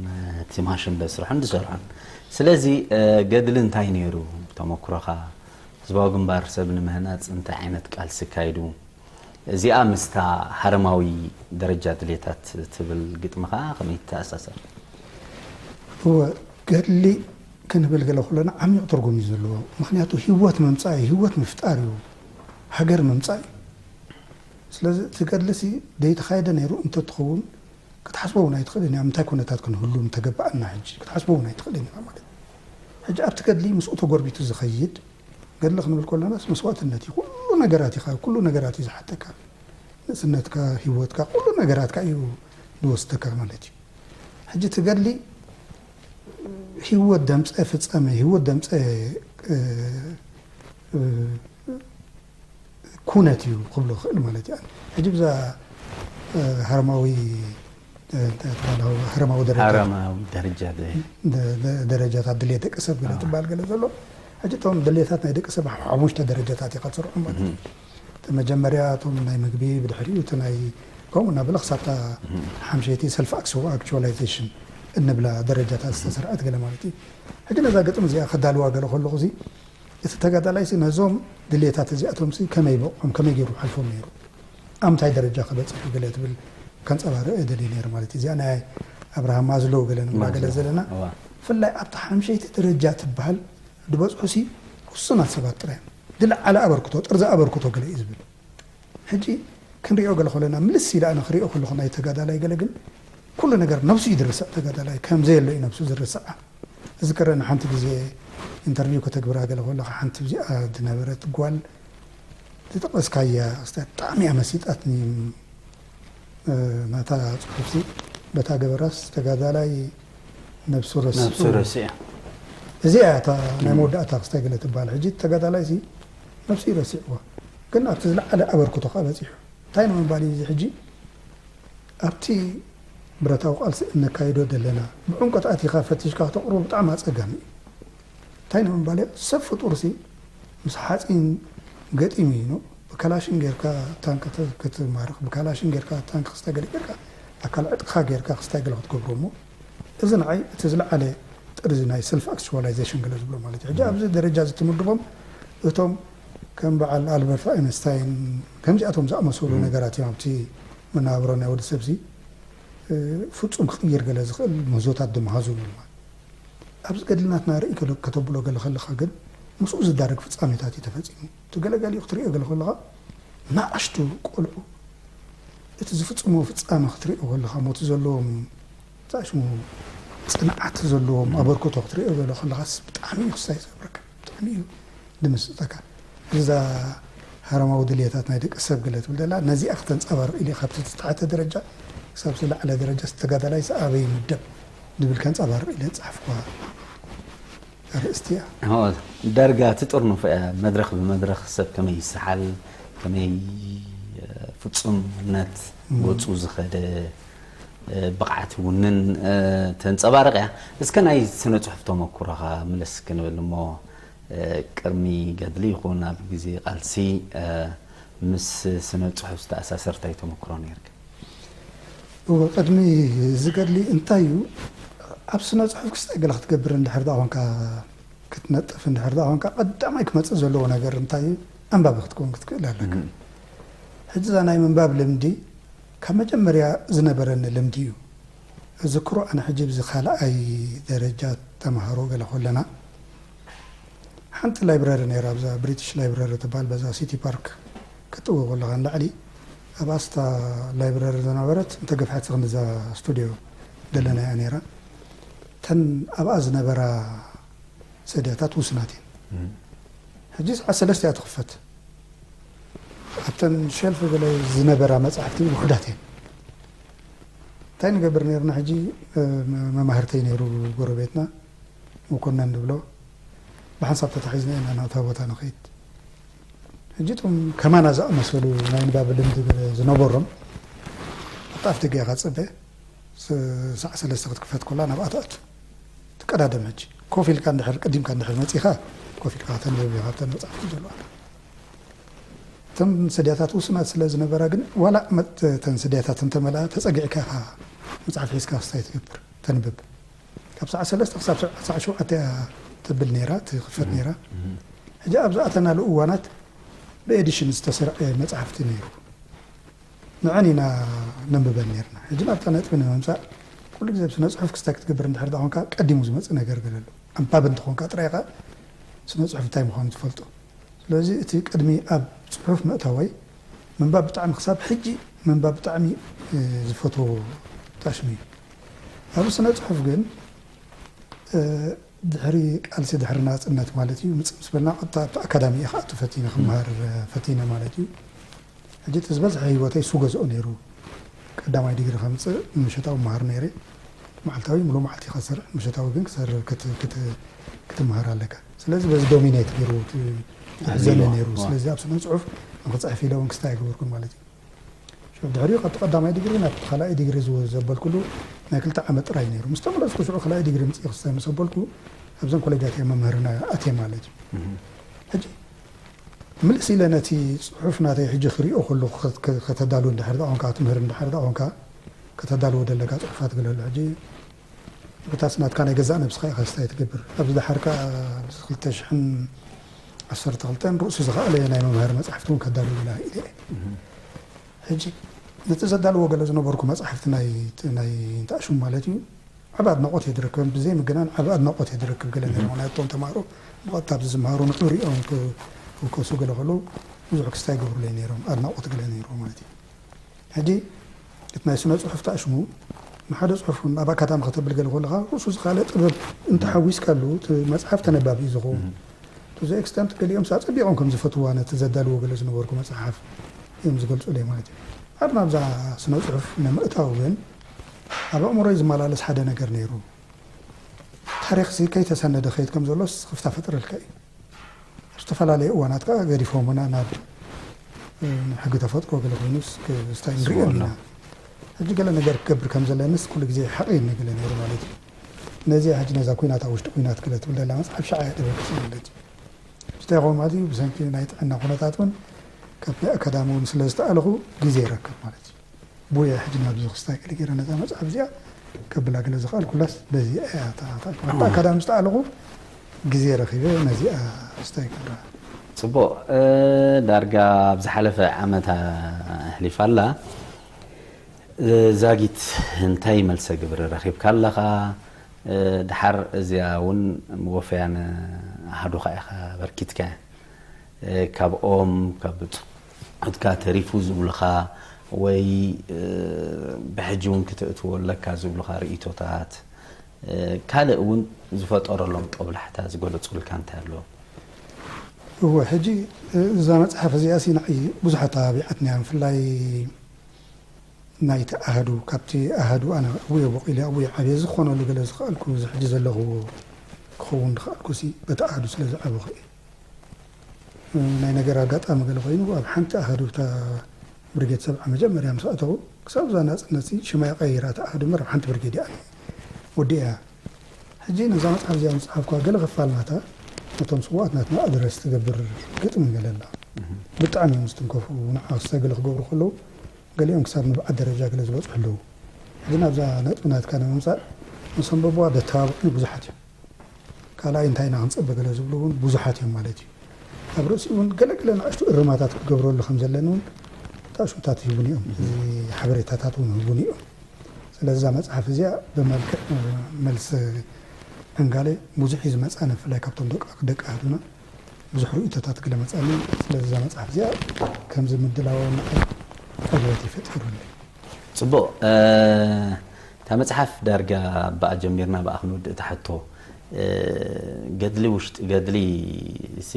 ነቲ ማሽን ዘስርሖን ዝሰርሖን ስለዚ ገድሊ እንታይ ነይሩ ብተመክሮኻ ህዝባዊ ግንባር ሰብ ንምህናፅ እንታይ ዓይነት ቃልሲ ኣካይዱ እዚኣ ምስታ ሃረማዊ ደረጃ ድሌታት ትብል ግጥሚ ከዓ ከመይ ትተኣሳሰር? እወ ገድሊ ክንብል ገለ ከለና ዓሚቕ ትርጉም እዩ ዘለዎ። ምኽንያቱ ህይወት ምምፃእ እዩ፣ ህይወት ምፍጣር እዩ፣ ሃገር ምምፃእ እዩ። ስለዚ እቲ ገድሊ ሲ ደይተኻየደ ነይሩ እንተትኸውን ክትሓስቦ እውን ኣይትኽእልን እያ። ምንታይ ኩነታት ክንህሉ ምተገበኣና ሕጂ ክትሓስቦ እውን ኣይትኽእልን ኢኻ ማለት እዩ። ሕጂ ኣብቲ ገድሊ ምስኡ ተጎርቢቱ ዝኸይድ ገድሊ ክንብል ከለናስ መስዋእትነት እዩ። ኩሉ ነገራት እዩ፣ ኩሉ ነገራት እዩ ዝሓተካ። ንእስነትካ፣ ህይወትካ፣ ኩሉ ነገራትካ እዩ ዝወስደካ ማለት እዩ። ሕጂ እቲ ገድሊ ህይወት ደምፀ ፍጻሜ፣ ህይወት ደምፀ፣ እ፣ እ፣ ኩነት እዩ ክብሎ ክእል ማለት እዩ። ሕጂ ብዛ፣ እ፣ ሃረማዊ፣ እ፣ እንታይ ትበሃል? ሃረማዊ ደረጃ፣ ሃረማዊ ደረጃ ደ- ደ- ደ- ደረጃታት ድሌት ደቂ ሰብ ገለ ኣዎ። ትበሃል ገለ ዘሎ። ሕጂ እቶም ድሌታት ናይ ደቂ ሰብ ሓሙሽተ ደረጃታት ኢኻ ትሰርዖም ማለት እዩ። እቲ መጀመርያ እቶም ናይ ምግቢ፣ ብድሕሪኡ እቲ ናይ፣ ከምኡ እናበለ ክሳብታ ሓምሸይቲ ሰልፍ ኣክቹዋላይዜሽን እንብላ ደረጃታት ዝተሰርዐት ገለ ማለት እዩ። ሕጂ ነዛ ግጥም እዚኣ ከዳልዋ ገለ ከለኹ እዚ፣ እቲ ተጋዳላይ ሲ ነዞም ድሌታት እዚኣቶም ሲ ከመይ በቕዖም፣ ከመይ ገይሩ ሓልፎም ነይሩ? ኣብ ምንታይ ደረጃ ከ በጺሑ ገለ ትብል ከንጸባርቕ እየ ደልየ ነይረ ማለት እዩ። እዚኣ ናይ ኣብርሃም ማዝሎው ገለ ንብላ ገለ ማዝሎው፣ ዘለና፣ እዋ። ብፍላይ ኣብታ ሓምሸይቲ ደረጃ ትበሃል ዝበጽሑ ሲ ውሱናት ሰባት ጥራይ እዮም። ዝለዓለ ኣበርክቶ፣ ጥርዚ ኣበርክቶ ገለ እዩ ዝብል። ሕጂ ክንሪኦ ገለ ከለና፣ ምልስ ኢለ ኣነ ክሪኦ ከለኹ ናይ ተጋዳላይ ገለ ግን ኩሉ ነገር ነብሱ እዩ ዝርስዕ ተጋዳላይ፣ ከም ዘየሎ እዩ ነብሱ ዝርስዓ። እዝክረኒ ሓንቲ ግዜ ኢንተርቪው ከተግብራ ገለ ከለኻ ሓንቲ እዚኣ ዝነበረት ጓል ዝጠቐስካያ ክስታይ ብጣዕሚ እያ መሲጣትኒ። እ፣ ናታ ጽሑፍሲ በታ ገበራስ ተጋዳላይ ነብሱ ረሲዑ። ነብሱ ረሲዑ። እዚኣ እያ እታ ናይ መወዳእታ ክስታይ ገለ ትበሃል። ሕጂ ተጋዳላይሲ ነብሱ እዩ ረሲዕዋ። ግን ኣብቲ ዝለዓለ ኣበርክቶ ከኣ በጺሑ። እንታይ ንምባል እዩ እዚ ሕጂ? ኣብቲ ብረታዊ ቃልሲ እነካይዶ ዘለና ብዕምቆት ኣቲኻ ፈቲሽካ ክተቕርቦ ብጣዕሚ ኣጸጋሚ እዩ። እንታይ ንምባል እዩ? ሰብ ፍጡርሲ ምስ ሓጺን ገጢሙ እዩ። ብካላሽን ጌርካ ታንክ ክት-፣ ክትማርኽ፣ ብካላሽን ጌርካ ታንክ ክስታይ ገለ ጌርካ ኣካል ዕጥቅኻ ጌርካ ክስታይ ገለ ክትገብሮ እሞ፣ እዚ ንዓይ እቲ ዝለዓለ ጥርዚ ናይ ሰልፍ ኣክቹዋላይዜሽን ገለ ዝብሎ ማለት እዩ። ሕጂ ኣብዚ ደረጃ እዚ ትምድቦም እቶም ከም በዓል ኣልበርት ኣይንስታይን ከምዚኣቶም ዝኣመሰሉ ነገራት እዮም ኣብቲ መነባብሮ ናይ ወዲ ሰብሲ፣ እ፣ ፍጹም ክቕይር ገለ ዝኽእል ምህዞታት ዝመሃዙ እዮም ማለት። ኣብዚ ገድሊ ናትና ርእይ ከለ-፣ ከተብሎ ገለ ከለኻ ግን ምስኡ ዝዳረግ ፍጻሜታት እዩ ተፈጺሙ። እቲ ገለገሊኡ ክትርእዮ ገለ ከለኻ ንኣሽቱ ቆልዑ እቲ ዝፍጽምዎ ፍጻመ ክትርእዮ ከለኻ፣ ሞት ዘለዎም እንታይ ሽሙ ጽንዓት ዘለዎም ኣበርክቶ ክትርእዮ ገለ ከለኻስ ብጣዕሚ እዩ ክስታይ ዝገብረካ። ብጣዕሚ እዩ ድምስጠካ። እዛ ሃረማዊ ድልየታት ናይ ደቂ ሰብ ገለ ትብል ዘላ ነዚኣ ክተንጸባርቕ ኢለ ካብቲ ዝተሓተ ደረጃ ክሳብ ዝለዓለ ደረጃ ተጋዳላይ ኣበይ ይምደብ ዝብል ከንጸባርቕ ኢለ ዝጸሓፍኩዋ ኣርእስቲ እያ። እዎ፣ ዳርጋ ትጥርንፎ እያ። መድረኽ ብመድረኽ ሰብ ከመይ ይሰሓል፣ ከመይ፣ እ፣ ፍጹምነት እም። ገጹ ዝኸደ፣ እ፣ ብቕዓት ውንን፣ እ፣ ተንጸባርቕ እያ። እስከ ናይ ስነ ጽሑፍ ተመኩሮኻ ምልስ ክንብል እሞ፣ እ፣ ቅድሚ ገድሊ ይኹን ኣብ ግዜ ቃልሲ፣ እ፣ ምስ ስነ ጽሑፍ ዝተኣሳሰር እንታይ ተመኩሮ ነይርካ? እወ፣ ቅድሚ እዚ ገድሊ እንታይ እዩ፣ ኣብ ስነ ጽሑፍ ክስታይ ገለ ክትገብር እንድሕር ደኣ ኾንካ፣ ክትነጥፍ እንድሕር ደኣ ኾንካ፣ ቀዳማይ ክመጽእ ዘለዎ ነገር እንታይ እዩ? ኣንባቢ ክትከውን ክትክእል ኣለካ። እም። ሕጂ እዛ ናይ ምንባብ ልምዲ ካብ መጀመርያ ዝነበረኒ ልምዲ እዩ። እዝክሮ ኣነ ሕጂ ኣብዚ ካልኣይ ደረጃ ተምሃሮ ገለ ከለና፣ ሓንቲ ላይብረሪ ነይራ፣ ኣብዛ ብሪቲሽ ላይብረሪ ትበሃል፣ በዛ ሲቲ ፓርክ ክትእወ ከለኻ ንላዕሊ፣ ኣብኣ ስታ ላይብረሪ ዝነበረት፣ እንተገፍሐት ክንዛ ስቱድዮ ደለናያ ነይራ። እተን ኣብኣ ዝነበራ ሰድያታት ውሱናት እየን። እም። ሕጂ ሰዓት ሰለስተ እያ ትኽፈት። ኣብተን ሸልፍ ገለ ዝነበራ መጻሕፍቲ ውሑዳት እየን። እንታይ ንገብር ነይርና ሕጂ፣ እ፣ መ-፣ መማህርተይ ነይሩ ጎረቤትና፣ መኮነን ንብሎ፣ ብሓንሳብ ተታሒዝና ኢና ናብታ ቦታ ንኸይድ። ሕጂ እቶም ከማና ዝኣመሰሉ ናይ ንባብ ልምዲ ዝነበሮም ኣብቲ ኣፍ ደገ ኢኻ ትጽበ፣ ስ-፣ ሰዓት ሰለስተ ክትክፈት ከላ ናብኣ ትኣቱ። ትቀዳደም ሕጂ። ኮፍ ኢልካ እንድሕር፣ ቀዲምካ እንድሕር መጺኻ፣ ኮፍ ኢልካ ከተንብብ ኢኻ ኣብተን መጻሕፍቲ ዘለዋ። እተን ሰድያታት ውሱናት ስለ ዝነበራ ግን፣ ዋላ መ-፣ እተን ሰድያታት እንተመልኣ፣ ተጸጊዕካ ኢኻ መጽሓፍ ሒዝካ ክስታይ ትገብር፣ ተንብብ። ካብ ሰዓት ሰለስተ ክሳብ ሰዓት ሸውዓተ እያ ትብል ነይራ፣ ትኽፈት ነይራ። እም። ሕጂ ኣብ ዝኣተናሉ እዋናት ብኤዲሽን ዝተሰርዐ መጽሓፍቲ ነይሩ። ንዐን ኢና ነንብበን ነይርና። ሕጂ ናብታ ነጥቢ ንምምጻእ፣ ኩሉ ግዜ ኣብ ስነ ጽሑፍ ክስታይ ክትገብር እንድሕር ደኣ ኾንካ፣ ቀዲሙ ዝመጽእ ነገር ገለ ኣሎ። ኣንባቢ እንተኾንካ ጥራይ ኢኻ ስነ ጽሑፍ እንታይ ምዃኑ ትፈልጦ። ስለዚ እቲ ቅድሚ ኣብ ጽሑፍ ምእታወይ፣ ምንባብ ብጣዕሚ፣ ክሳብ ሕጂ ምንባብ ብጣዕሚ፣ እ፣ ዝፈትዎ ታሽሚ እዩ። ኣብ ስነ ጽሑፍ ግን፣ እ፣ ድሕሪ ቃልሲ፣ ድሕሪ ናጽነት ማለት እዩ፣ ምጽእ ምስ በልና ቀጥታ ኣብቲ ኣካዳሚ እየ ክኣቱ ፈቲነ፣ ክመሃር ፈቲነ ማለት እዩ። ሕጂ እቲ ዝበዝሐ ህይወተይ እሱ ገዝኦ ነይሩ። ቀዳማይ ዲግሪ ከምጽእ ምሸታዊ መሃር ነይረ። መዓልታዊ ሙሉእ መዓልቲ ኢኻ ትሰርሕ፣ ምሸታዊ ግን ክሰርሕ ክት-፣ ክት-፣ ክትመሃር ኣለካ። ስለዚ በዚ ዶሚኔት ገይሩ እቲ ዝሕዘኒ ኣልሚዎ። ነይሩ። ዋ። ስለዚ ኣብ ስነ ጽሑፍ ንክጽሕፍ ኢለ እውን ክስታይ ኣይገበርኩን ማለት እዩ። ሽዑ ድሕሪኡ ካብቲ ቀዳማይ ዲግሪ ናብ ካልኣይ ዲግሪ ዝወ-፣ ዘበልኩሉ ናይ ክልተ ዓመት ጥራይ ነይሩ። ምስ ተመለስኩ ሽዑ ካልኣይ ዲግሪ ምጽእ ክስታይ ምስ ኣበልኩ ኣብዘን ኮሌጃት እየ መምህርና ኣትየ ማለት እዩ። እህ። ሕጂ ምልስ ኢለ ነቲ ጽሑፍ ናተይ ሕጂ ክሪኦ ከለኹ ከ-፣ ከ-፣ ከተዳሉ እንድሕር ደኣ ኾንካ፣ ክትምህር እንድሕር ደኣ ኾንካ፣ ከተዳልዎ ደለካ ጽሑፋት ገለ ኣሎ። ሕጂ ብታስ ናትካ ናይ ገዛእ ነብስኻ ኢኻ ስታይ ትገብር። ኣብዚ ደሓር ከኣ ኣብዚ ክልተ ሽሕን ዓሰርተ ክልተን ርእሱ ዝኸኣለ ናይ መምሃሪ መጻሕፍቲ እውን ከዳልው ኢላ ኢለ እየ። እህ። ሕጂ ነቲ ዘዳልዎ ገለ ዝነበርኩ መጻሕፍቲ ናይ፣ ናይ እንተኣሽሙ ማለት እዩ፣ ዓቢ ኣድናቖት እየ ዝረክብ። ብዘይ ምግናን ዓቢ ኣድናቖት እየ ዝረክብ። ገለ ነይሮም ናይ እቶም ተማሃሮ ብቐጥታ ኣብዚ ዝመሃሩ ንዑ ሪኦም ክ-፣ ክውከሱ ገለ ከለዉ ብዙሕ ክስታይ ይገብሩለይ ነይሮም፣ ኣድናቖት ገለ ነይሮም ማለት እዩ። ሕጂ እቲ ናይ ስነ ጽሑፍ ተኣሽሙ ንሓደ ጽሑፍ እውን ኣብ ኣካዳሚ ከተብል ገለ ከለኻ ርእሱ ዝኻለ ጥበብ እንተሓዊስካሉ እቲ መጽሓፍ ተነባቢ እዩ ዝኸውን። እህ። To the extent ገሊኦም ኣጸቢቖም ከም ዝፈትዋ ነቲ ዘዳልዎ ገለ ዝነበርኩ መጽሓፍ እዮም ዝገልጹለይ ማለት እዩ። ኣብ ናብዛ ስነ ጽሑፍ ንምእታው ግን ኣብ ኣእምሮይ ዝመላለስ ሓደ ነገር ነይሩ። ታሪኽሲ ከይተሰነደ ከይድ ከም ዘሎስ ክፍታ ፈጥረልካ እዩ። ኣብ ዝተፈላለዩ እዋናት ከኣ ገዲፎምና ናብ፣ እ፣ ሕጊ ተፈጥሮ ገለ ኮይኑስ ክስታይ ንሪኦ ዝስምዑ ኢና። ኣለዉ። ሕጂ ገለ ነገር ክገብር ከም ዘለንስ ኩሉ ግዜ ይሓቕየኒ ገለ ነይሩ ማለት እዩ። ነዚኣ ሕጂ ነዛ ኲናት ኣብ ውሽጢ ኲናት ገለ ትብል ዘላ መጽሓፍ ሽዓ እያ ደበክስ ማለት እዩ። እንታይ ይኸውን ማለት እዩ፣ ብሰንኪ ናይ ጥዕና ኩነታት እውን ካብ ናይ ኣካዳሚ እውን ስለ ዝተኣለኹ ግዜ ይረክብ ማለት እዩ። ብኡ እየ ሕጂ ናብዚ ክስታይ ገለ ገይረ ነዛ መጽሓፍ እዚኣ ከብላ ገለ ዝኸኣልኩላስ በዚ እያ እታ፣ እታ፣ እታ ኣካዳሚ ዝተኣለኹ ግዜ ረኺበ ነዚኣ ክስታይ ክብላ። ጽቡቕ፣ እ፣ ዳርጋ ኣብ ዝሓለፈ ዓመት ኣሕሊፋ ኣላ። እ፣ ዛጊት እንታይ መልሰ ግብሪ ረኺብካ ኣለኻ? እ፣ ድሓር እዚኣ እውን ወፈያን ኣሃዱኻ ኢኻ ኣበርኪትካ። እ፣ ካብ ኦም፣ ካብ ብጾትካ ተሪፉ ዝብሉኻ ወይ፣ እ፣ ብሕጂ እውን ክተእትዎ ኣለካ ዝብሉኻ ርእይቶታት፣ እ፣ ካልእ እውን ዝፈጠረሎም ጦብላሕታ ዝገለጹልካ እንታይ ኣሎ? እወ፣ ሕጂ፣ እ፣ እዛ መጽሓፍ እዚኣ ሲ ንዓይ ብዙሓት ተባቢዓትና እያ። ብፍላይ ናይቲ ኣሃዱ፣ ካብቲ ኣሃዱ ኣነ ኣብኡ እየ ቦቒለ፣ ኣብኡ እየ ዓብየ፣ ዝኾነሉ ገለ ዝኸኣልኩ፣ እዚ ሕጂ ዘለኽዎ ክኸውን ዝኸኣልኩ ሲ በቲ ኣሃዱ ስለ ዝዓበኹ እየ። ናይ ነገር ኣጋጣሚ ገለ ኮይኑ፣ ኣብ ሓንቲ ኣሃዱ፣ እታ ብርጌድ ሰብዓ መጀመርያ ምስ ኣተኹ፣ ክሳብ እዛ ናጽነት ሲ ሽማ እየ ቀይራ፣ እታ ኣሃዱ እምበር ኣብ ሓንቲ ብርጌድ እያ ወዲኣ። ሕጂ ነዛ መጽሓፍ እዚኣ ምስ ጸሓፍኩዋ፣ ገለ ክፋል ናታ ነቶም ስዉኣት ናትና ኣድረስ ትገብር ግጥሚ ገለ ኣላ። እህ። ብጣዕሚ እዮም ዝትንከፉ፣ ንዓ ክስታይ ገለ ክገብሩ ከለዉ፣ ገሊኦም ክሳብ ምብዓት ደረጃ ገለ ዝበጽሑ ኣለዉ። ሕጂ ናብዛ ነጥቢ ናትካ ንምምጻእ፣ ምስ ኣንበብዋ ዘተባብዑኒ ብዙሓት እዮም። ካልኣይ እንታይ ኢና ክንጽበ ገለ ዝብሉ እውን ብዙሓት እዮም ማለት እዩ። ኣብ ርእሲኡ እውን ገለ ገለ ንኣሽቱ እርማታት ክገብረሉ ከም ዘለኒ እውን ጣሹታት ይህቡኒ እዮም። እዚ ሓበሬታታት እውን ይህቡኒ እዮም። ስለዚ እዛ መጽሓፍ እዚኣ ብመልክዕ መልሲ ዕንጋለ ብዙሕ እዩ ዝመጽኣኒ፣ ብፍላይ ካብቶም ደቂ፣ ደቂ ኣህዱና ብዙሕ ርእይቶታት ገለ መጽኣኒ። ስለዚ እዛ መጽሓፍ እዚኣ ከምዚ ምድላዋ እውን ንዓይ ዕግበት እዩ ፈጢሩለይ። ጽቡቕ፣ እ፣ እታ መጽሓፍ ዳርጋ ብኣ ጀሚርና ብኣ ክንውድእ እታ ሕቶ፣ እ፣ ገድሊ ውሽጢ ገድሊ ሲ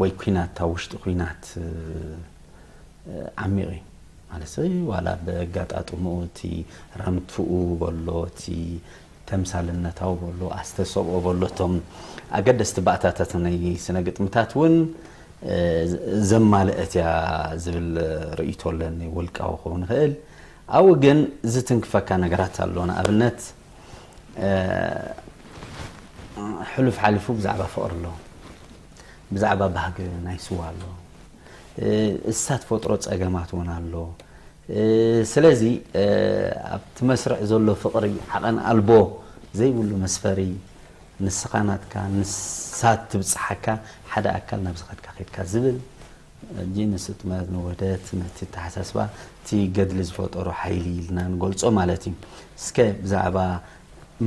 ወይ ኲናት፣ ኣብ ውሽጢ ኲናት፣ እ፣ ዓሚቕ እዩ። ማለት ዋላ ብኣጋጣጥምኡ እቲ ረምትኡ በሎ፣ እቲ ተምሳልነታዊ በሎ፣ ኣስተሰብኦ በሎ፣ እቶም ኣገደስቲ ባእታታት ናይ ስነ ግጥምታት እውን፣ እ፣ ዘማልአት እያ ዝብል ርእይቶ ኣለኒ፣ ውልቃዊ ክኸውን ይኽእል። ኣብኡ ግን ዝትንክፈካ ነገራት ኣሎ። ንኣብነት፣ እ፣ ሕሉፍ ሓሊፉ ብዛዕባ ፍቕሪ ኣሎ፣ ብዛዕባ ባህጊ ናይ ስዋ ኣሎ፣ እ፣ እሳ ትፈጥሮ ጸገማት እውን ኣሎ። እ፣ ስለዚ፣ እ፣ ኣብቲ መስርዕ ዘሎ ፍቕሪ ዓቐን ኣልቦ ዘይብሉ መስፈሪ፣ ንስኻ ናትካ፣ ንሳ ትብጽሓካ፣ ሓደ ኣካል ናብ ዝኸድካ ኸድካ ዝብል፣ ሕጂ ንስጥመት፣ ንውህደት፣ ነቲ ኣተሓሳስባ፣ እቲ ገድሊ ዝፈጠሮ ሓይሊ ኢልና ንገልጾ ማለት እዩ። እስከ ብዛዕባ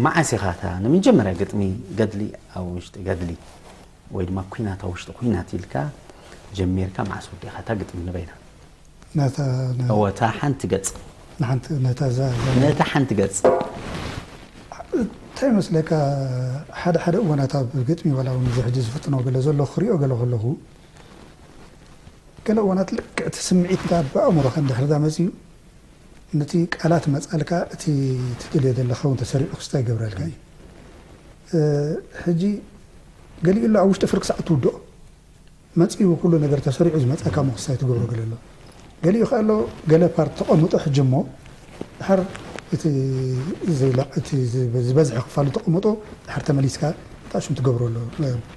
መዓስ ኢኻ እታ ንመጀመርያ ግጥሚ ገድሊ ኣብ ውሽጢ ገድሊ ወይ ድማ ኲናት ኣብ ውሽጢ ኲናት ኢልካ ጀሚርካ መዓስ ወዲእኻ እታ ግጥሚ ንበይና? ነታ፣ ነ-፣ እወ፣ እታ ሓንቲ ገጽ። ንሓንቲ፣ ነታ እዛ፣ እዛ ነታ ሓንቲ ገጽ። እንታይ ይመስለካ፣ ሓደ ሓደ እዋናት ኣብ ግጥሚ ዋላ እውን እዚ ሕጂ ዝፍጥኖ ገለ ዘሎ ክሪኦ ገለ ከለኹ፣ ገለ እዋናት ልክዕ እቲ ስምዒት እንዳ ብኣእምሮኻ እንድሕር ዳ መፅዩ፣ ነቲ ቃላት መፃልካ እቲ ትደልዮ ዘለኻ እውን ተሰሪዑ ክስታይ ይገብረልካ እዩ። ሕጂ ገሊኡ ኣሎ ኣብ ውሽጢ ፍርቂ ሰዓት ትውድኦ መፂኡ ኩሉ ነገር ተሰሪዑ ዝመፀካ ምኽሳይ ትገብሮ ገለ ኣሎ። ገሊኡ ከ ኣሎ ገለ ፓርት ተቐምጦ ሕጂ እሞ ድሓር እቲ ዝበዝሐ ክፋሉ ተቐምጦ ድሓር ተመሊስካ ታሽም ትገብሮ ኣሎ፣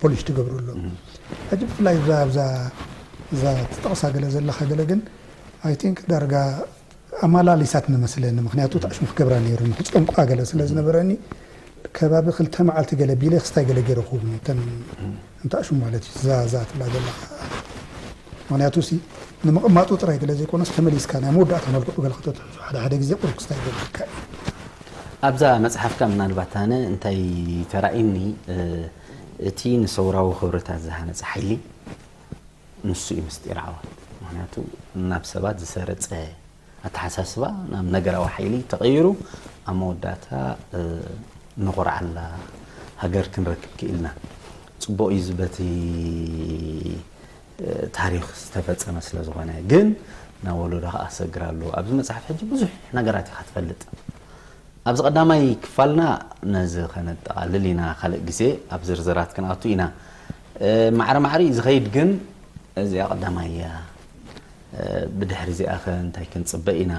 ፖሊሽ ትገብሮ ኣሎ። ሕጂ ብፍላይ እዛ እዛ ትጠቕሳ ገለ ዘለኻ ገለ ግን ኣይ ቲንክ ዳርጋ ኣማላሊሳት ንመስለኒ። ምክንያቱ ታሽሙ ክገብራ ነይሩ ክፀንቋ ገለ ስለ ዝነበረኒ ከባቢ ክልተ መዓልቲ ገለ ቢለ ክስታይ ገለ ገይረ ክኸውን እተን እንታሽሙ ማለት እዩ። እዛ እዛ ትብላ ዘለኻ ምክንያቱ ሲ ንምቕማጡ ጥራይ ገለ ዘይኮነስ ተመሊስካ ናይ መወዳእታ መልክዑ ገለ ከተትሕዙ ሓደ ሓደ ግዜ ቁሩብ ክስታይ ገለ ይካእል። ኣብዛ መፅሓፍካ ምናልባት ኣነ እንታይ ተራእይኒ እቲ ንሰውራዊ ክብርታት ዝሃነፀ ሓይሊ ንሱ እዩ ምስጢር ዓወት። ምክንያቱ ናብ ሰባት ዝሰረፀ ኣተሓሳስባ ናብ ነገራዊ ሓይሊ ተቐይሩ ኣብ መወዳእታ ንኾርዓላ ሃገር ክንረክብ ክኢልና። ፅቡቕ እዩ ዝበቲ ታሪክ ዝተፈፀመ ስለ ዝኾነ ግን ናብ ወለዶ ከዓ ክሰግር ኣለዎ። ኣብዚ መፅሓፍ ሕጂ ብዙሕ ነገራት ኢኻ ትፈልጥ። ኣብዚ ቀዳማይ ክፋልና ነዚ ከነጠቓልል ኢና። ካልእ ግዜ ኣብ ዝርዝራት ክንኣቱ ኢና። ማዕረ ማዕሪ እዩ ዝኸይድ ግን እዚኣ ቀዳማይ እያ። ብድሕሪ እዚኣ ከ እንታይ ክንፅበ ኢና?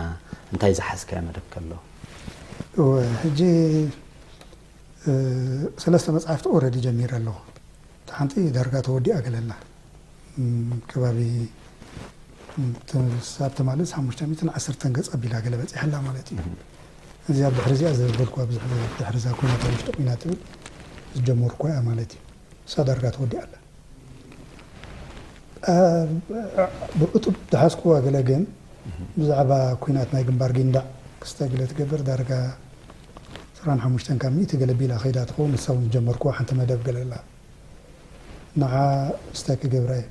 እንታይ ዝሓዝካዮ መደብ ከሎ? እወ፣ ሕጂ ሰለስተ መፅሓፍቲ ኦረዲ ጀሚረ ኣለኹ። ሓንቲ ዳርጋ ተወዲኣ ገለላ ከባቢ ሳብ ተማልእ ሓሙሽተ ሚእትን ዓሰርተን ገፅ ኣቢላ ገለ በፂሐላ ማለት እዩ። እዚኣ ድሕሪ እዚኣ ዘበልኩ ኣብዚ ድሕሪ እዛ ኩናት ኣብ ውሽጢ ኩናት ትብል ዝጀመርኩ እያ ማለት እዩ። እሳ ዳርጋ ተወዲኣ ኣላ። ብእጡብ ዝሓዝኩዋ ገለ ግን ብዛዕባ ኩናት ናይ ግንባር ጊንዳዕ ክስተ ገለ ትገብር ዳርጋ ዕስራን ሓሙሽተን ካብ ሚእቲ ገለ ቢላ ከይዳ ትኸውን። ንሳ እውን ዝጀመርኩዋ ሓንቲ መደብ ገለ ኣላ። ንዓ ክስተ ክገብራ እየ።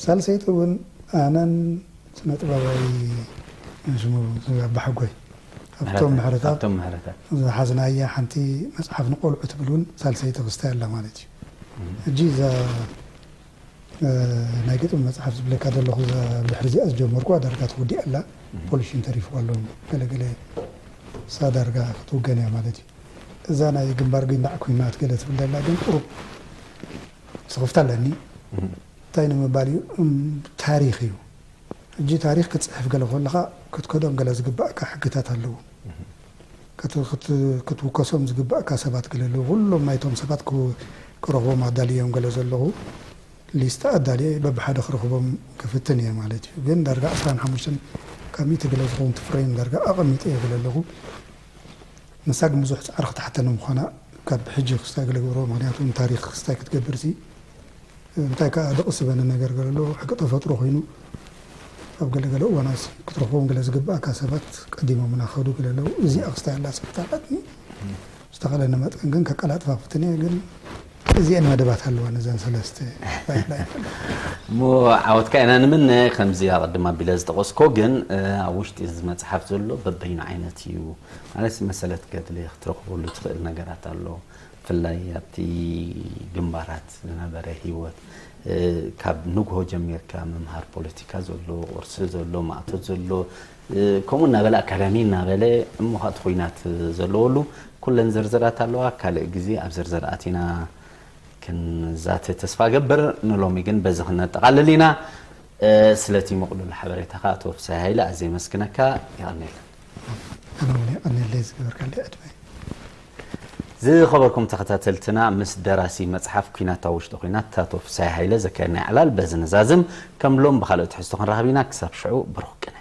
ሳልሰይቲ እውን ኣነን ስነ ጥበባዊ ሽሙ ኣባሓጎይ ኣብቶም ምሕረታት ዝሓዝናያ ሓንቲ መፅሓፍ ንቆልዑ ትብል እውን ሳልሰይቲ ክስታይ ኣላ ማለት እዩ። ሕጂ እዛ ናይ ግጥሚ መፅሓፍ ዝብለካ ዘለኹ እዛ ድሕሪ እዚኣ ዝጀመርኩዋ ዳርጋ ትወዲእ ኣላ። ፖሊሽን ተሪፍዋ ኣሎ ገለገለ እሳ ዳርጋ ክትውገን እያ ማለት እዩ። እዛ ናይ ግንባር ጊንዳዕ ኩናት ገለ ትብል ዘላ ግን ቁሩብ ስኽፍታ ኣለኒ። እንታይ ንምባል እዩ? ታሪኽ እዩ። ሕጂ ታሪኽ ክትፅሕፍ ገለ ከለኻ ክትከዶም ገለ ዝግባእካ ሕግታት ኣለዉ። ክትውከሶም ዝግባእካ ሰባት ገለ ኣለዉ። ኩሎም ናይቶም ሰባት ክረኽቦም ኣዳልዮም ገለ ዘለኹ ሊስታ ኣዳልየ በብሓደ ክረኽቦም ክፍትን እየ ማለት እዩ። ግን ዳርጋ ዕስራን ሓሙሽተን ካብ ሚእቲ ገለ ዝኸውን ፍሬም ዳርጋ ኣቐሚጠ እየ ገለ ኣለኹ። ንሳ ግን ብዙሕ ፃዕሪ ክትሓተኒ ምዃና ካብ ሕጂ ክስታይ ገለ ገብሮ። ምክንያቱ ንታሪኽ ክስታይ ክትገብር ሲ እንታይ ከዓ ደቂ ዝበነ ነገር ገለ ኣለዎ። ሕቂ ተፈጥሮ ኮይኑ ኣብ ገለገለ እዋናት ክትረኽቦም ገለ ዝግባእካ ሰባት ቀዲሞምና ከዱ ገለ ኣለዉ። እዚኣ ክስታይ ኣላ ስክፍታ ኣላትኒ። ዝተኸለኒ መጠን ግን ከቀላጥፋ ክፍትን እየ። ግን እዚአን መደባት ኣለዋ ነዘን ሰለስተ ፓይፕላይን። እሞ ዓወትካ ኢና ንምነ። ከምዚ ኣቐድም ኣቢለ ዝጠቐስኮ ግን ኣብ ውሽጢ እዚ መፅሓፍ ዘሎ በበይኑ ዓይነት እዩ ማለት መሰለት ገድሊ ክትረኽበሉ ትኽእል ነገራት ኣሎ። ብፍላይ ኣብቲ ግንባራት ዝነበረ ህይወት ካብ ንግሆ ጀሚርካ ምምሃር ፖለቲካ ዘሎ፣ ቁርሲ ዘሎ፣ ማእቶት ዘሎ፣ ከምኡ እናበለ ኣካዳሚ እናበለ እሞ እቲ ኩናት ዘለወሉ ኩለን ዝርዝራት ኣለዋ። ካልእ ግዜ ኣብ ዝርዝር ኣቲና ክንዛተ ተስፋ ገብር። ንሎሚ ግን በዚ ክነጠቓልል ኢና። ስለቲ ምቕሉል ሓበሬታኻ ኣቶ ፍስሃ ሃይለ ኣዝየ የመስግነካ። የቐንየልና። ኣነ እውን የቐንየለይ ዝገበርካለይ ዕድመ። ዝኸበርኩም ተኸታተልትና ምስ ደራሲ መፅሓፍ ኩናት ኣብ ውሽጢ ኩናት ኣቶ ፍስሃ ሃይለ ዘካየድናዮ ዕላል በዚ ንዛዝም። ከም ሎም ብኻልእ ትሕዝቶ ክንራኸብ ኢና። ክሳብ ሽዑ ብሩኽ ቅነ።